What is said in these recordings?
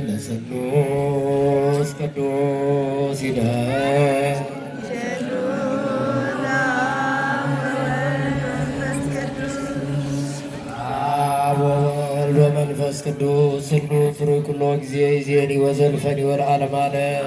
ለስሉስ ቅዱስ ይደር። አብ ወወልድ ወመንፈስ ቅዱስ ስሉስ ሥሩይ ኩሎ ጊዜ ይእዜኒ ወዘልፈኒ ወለዓለመ ዓለም።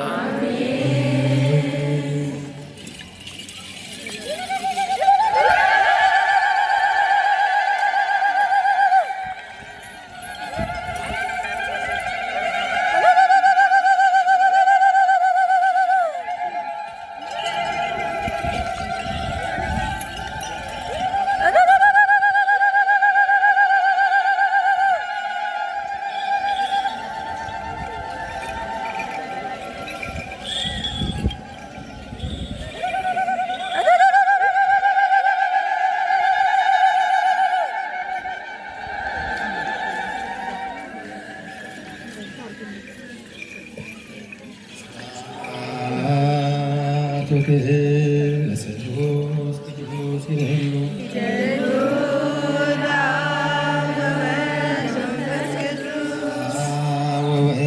ለስሉስ ቅዱስ ይደሉ። አብ ወወልድ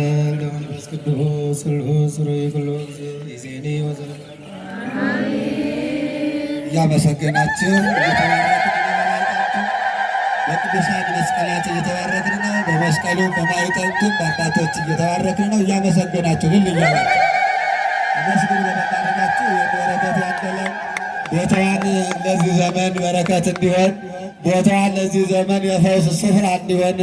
ወመንፈስ ቅዱስ ስሉስ ሥሩይ ኩሎ ጊዜ ይእዜኒ ወዘልፈኒ። እያመሰገናችሁ እየተባረክን ነው። በቅዱሳን መስቀላት እየተባረክን ነው። በመስቀሉ በማዕጠንቱም በአባቶች እየተባረክን ነው። እያመሰገናችሁ ልል እያላችሁ አመስግኑ። በመባረካችሁ ይህን በረከት ያደለን ቦታዋን ለዚህ ዘመን በረከት እንዲሆን፣ ቦታዋን ለዚህ ዘመን የፈውስ ስፍራ እንዲሆን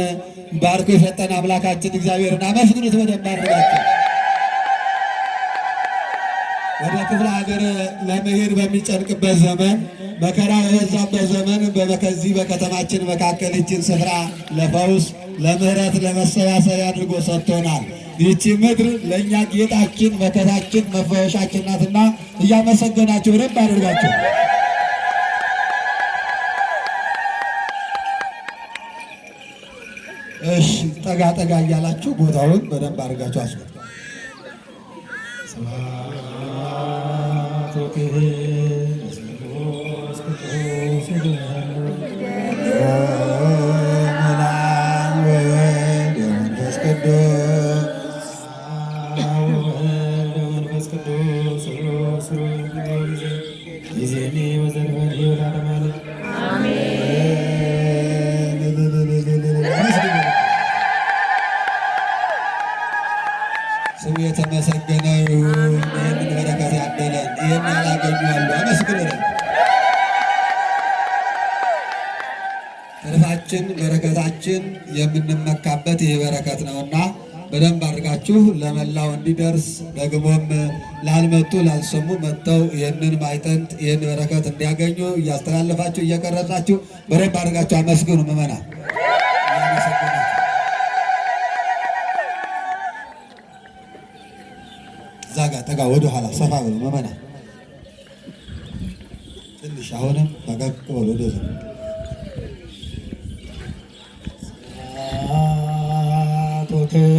ባርኮ የሰጠን አምላካችን እግዚአብሔርን አመስግኑት በደንብ አድርጋችሁ። ወደ ክፍለ ሀገር ለመሄድ በሚጨንቅበት ዘመን፣ መከራ በበዛበት ዘመን በከዚህ በከተማችን መካከል ይችን ስፍራ ለፈውስ፣ ለምሕረት፣ ለመሰባሰቢያ አድርጎ ሰጥቶናል። ይቺ ምድር ለእኛ ጌጣችን፣ መከታችን፣ መፈወሻችን ናትና እያመሰገናችሁ በደንብ አድርጋችሁ። እሺ፣ ጠጋ ጠጋ እያላችሁ ቦታውን በደንብ አድርጋችሁ አስወጡ። ስብሐት ወክብር ለስሉስ ቅዱስ ይደሉ። ወወልድ ወመንፈስ ቅዱስ። አብ ወወልድ ወመንፈስ ቅዱስ ስሉስ ሥሩይ ኩሎ ጊዜ ይእዜኒ ወዘልፈኒ ወለዓለመ ዓለም። ስሙ የተመሰገነ ይሁን። ይህንን በረከት ያደለን፣ ይህን ያላገኙ አሉ። አመስግኑ። ትርፋችን በረከታችን የምንመካበት ይህ በረከት ነውና በደንብ አድርጋችሁ ለመላው እንዲደርስ፣ ደግሞም ላልመጡ ላልሰሙ መጥተው ይህንን ማዕጠንት ይህን በረከት እንዲያገኙ እያስተላለፋችሁ እየቀረጻችሁ በደንብ አድርጋችሁ አመስግኑ። ምዕመናን እያመሰገናችሁ እዛ ጋር ጠጋ ወደ ኋላ ሰፋ ብሎ ምዕመናን ትንሽ አሁንም ፈቀቅ በሉ ወደዛ። ስብሐት ወክብር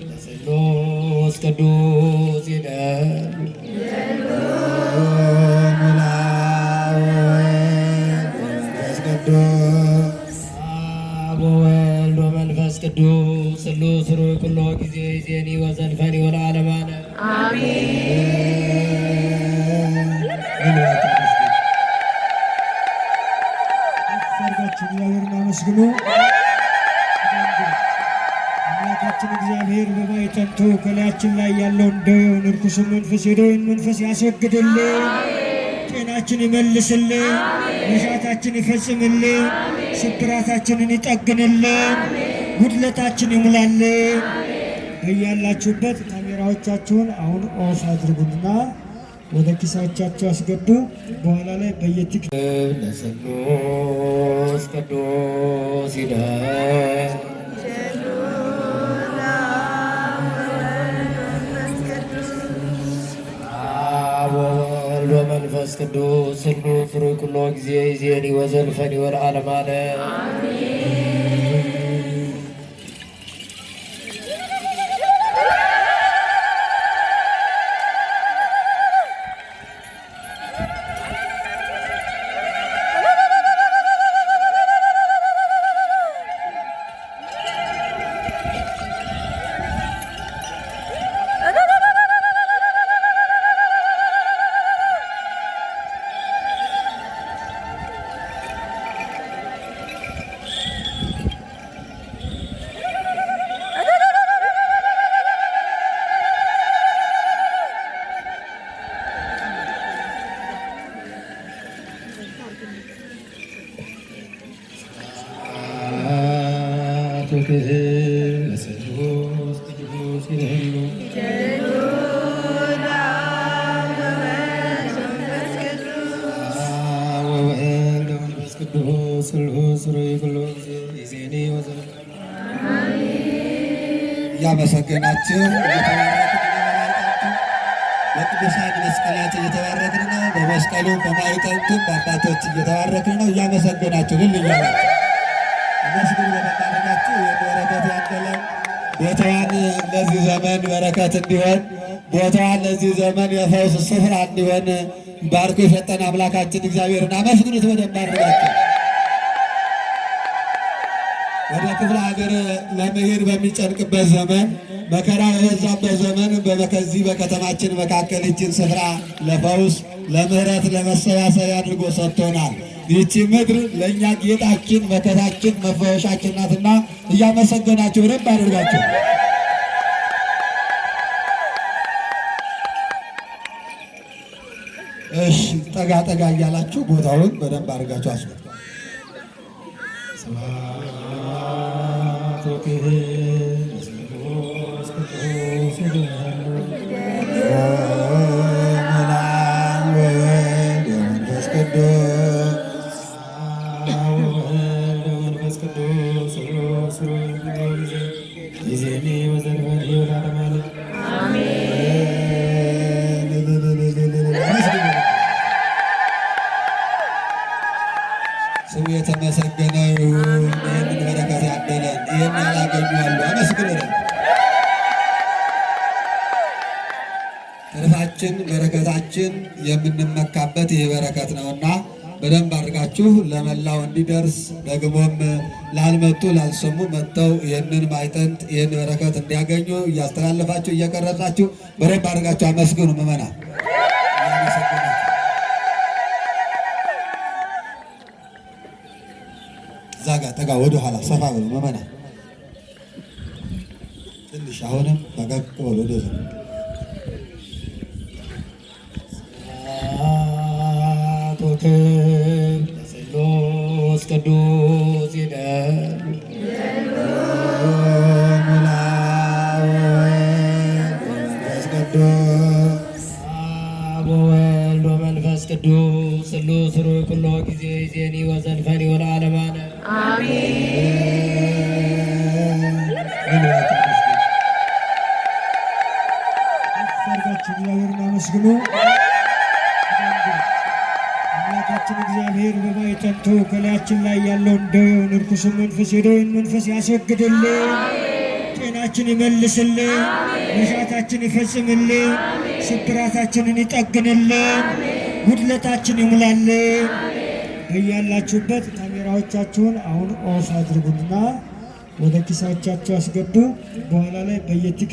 ለስሉስ ቅዱስ ይደሉ። ወመንፈስ ቅዱስ። አብ ወወልድ ወመንፈስ ቅዱስ ስሉስ ሥሩይ ኩሎ ጊዜ ይእዜኒ ወዘልፈኒ ወለዓለመ ዓለም። አሜን። አድርጋችሁ እግዚአብሔርን አመስግኑ። አምላካችን እግዚአብሔር በማዕጠንቱ ከላያችን ላይ ያለውን ደዌውን፣ እርኩሱን መንፈስ፣ የደዌን መንፈስ ያስወግድልን፣ ጤናችን ይመልስልን፣ መሻታችን ይፈጽምልን፣ ስብራታችንን ይጠግንልን፣ ጉድለታችን ይሙላልን። በያላችሁበት ካሜራዎቻችሁን አሁን off አድርጉና ወደ ኪሳቻችሁ አስገቡ። በኋላ ላይ በየቲክ ለስሉስ ቅዱስ ይደር። አብ ወወልድ ወመንፈስ ቅዱስ ስሉስ ሥሩይ ኩሎ ጊዜ ይእዜኒ ወዘልፈኒ ወለዓለመ ዓለም። ወክህል ለስሉስ ቅዱስ ይደሉ። ወወልድ ወመንፈስ ቅዱስ ስሉስ ሥሩይ ኩሎ ጊዜ ይእዜኒ ወዘልፈኒ። እያመሰገናችሁ እየተባረክን ነው። በቅዱሳን መስቀላት እየተባረክን ነው። በመስቀሉ በማዕጠንቱም በአባቶች እየተባረክን ነው። እያመሰገናችሁ እልል እያላችሁ አመስግኑ። በመባረካችሁ ይህን በረከት ያደለን፣ ቦታዋን ለዚህ ዘመን በረከት እንዲሆን፣ ቦታዋን ለዚህ ዘመን የፈውስ ስፍራ እንዲሆን ባርኮ የሰጠን አምላካችን እግዚአብሔርን አመስግኑት በደንብ አድርጋችሁ። ወደ ክፍለ ሀገር ለመሄድ በሚጨንቅበት ዘመን፣ መከራ በበዛበት ዘመን በከዚህ በከተማችን መካከል ይህችን ስፍራ ለፈውስ፣ ለምሕረት፣ ለመሰባሰቢያ አድርጎ ሰጥቶናል። ይህቺ ምድር ለእኛ ጌጣችን፣ መከታችን፣ መፈወሻችን ናትና እያመሰገናችሁ በደንብ አድርጋችሁ። እሺ፣ ጠጋ ጠጋ እያላችሁ ቦታውን በደንብ አድርጋችሁ አስቡ። ስብሐት ወክህል ለስሉስ ቅዱስ ይደሉ። ወወልድ ወመንፈስ ቅዱስ። ወወልድ ወመንፈስ ቅዱስ ስሉስ ሥሩይ ኩሎ ጊዜ ይእዜኒ ወዘልፈኒ ወለዓለመ ዓለም። ስሙ የተመሰገነ ይሁን። ይህንን በረከት ያደለን፣ ይህን ያላገኙ አሉ። አመስግኑ። ትርፋችን በረከታችን የምንመካበት ይህ በረከት ነውና በደንብ አድርጋችሁ ለመላው እንዲደርስ፣ ደግሞም ላልመጡ ላልሰሙ መጥተው ይህንን ማዕጠንት ይህን በረከት እንዲያገኙ እያስተላለፋችሁ እየቀረጻችሁ በደንብ አድርጋችሁ አመስግኑ። ምዕመናን እያመሰገናችሁ እዛ ጋር ጠጋ ወደ ኋላ ሰፋ ብሎ ምዕመናን ትንሽ አሁንም ፈቀቅ በሉ ወደዛ። ስብሐት ወክህል ለስሉስ ቅዱስ ይደሉ። መንፈስ ቅዱስ። አብ ወወልድ ወመንፈስ ቅዱስ ስሉስ ሥሩይ ኩሎ ጊዜ ይእዜኒ ወዘልፈኒ ወለዓለመ ዓለም። ከፍ አድርጋችሁ እግዚአብሔርን አመስግኑ። አምላካችን እግዚአብሔር በማዕጠንቱ ከላያችን ላይ ያለውን ደዌውን፣ እርኩሱን መንፈስ፣ የደዌን መንፈስ ያስወግድልን፣ ጤናችን ይመልስልን፣ መሻታችን ይፈጽምልን፣ ስብራታችንን ይጠግንልን፣ ጉድለታችን ይሙላልን። በያላችሁበት ካሜራዎቻችሁን አሁን off አድርጉና ወደ ኪሳቻችሁ አስገቡ። በኋላ ላይ በየቲክ